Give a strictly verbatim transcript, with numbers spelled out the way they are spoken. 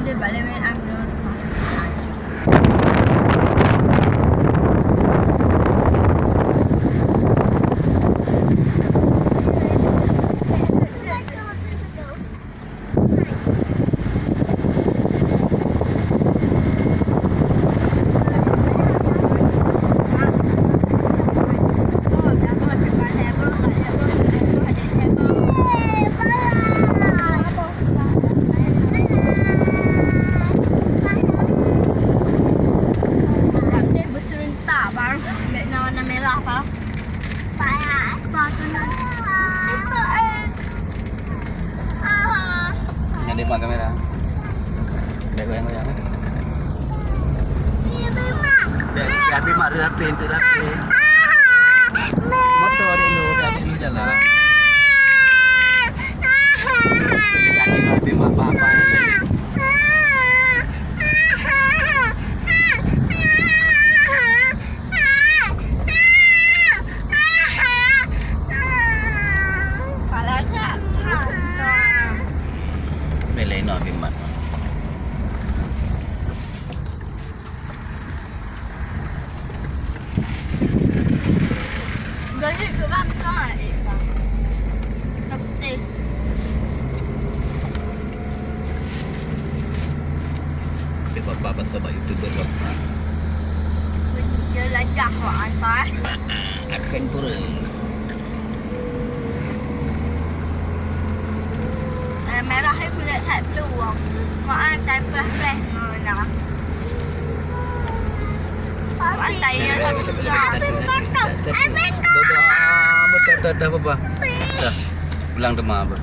Bak leuen I'm not. Beuseureuntah, bang. Bèk na warna merah, bang. Apa tu, Nan? Yang depan kamera. Bèk goyang-goyang. Bèk, bèk, bèk, rapi, rapi, rapi. Motor dulu, bèk dulu jalan. Bèk, bèk, bèk, bèk, bèk. Belai noh bimat. Gajik ke bang, eh, bang. Tapi Tapi papa pasal bak YouTuber papa. Jelajah wak antar. Adventurer. Eh, merah ni kulit that blue. Wak antar pelah-pelah ngena. Wak antar ya. Dadah, dadah, dadah, papa. Dah. Pulang teuma apa?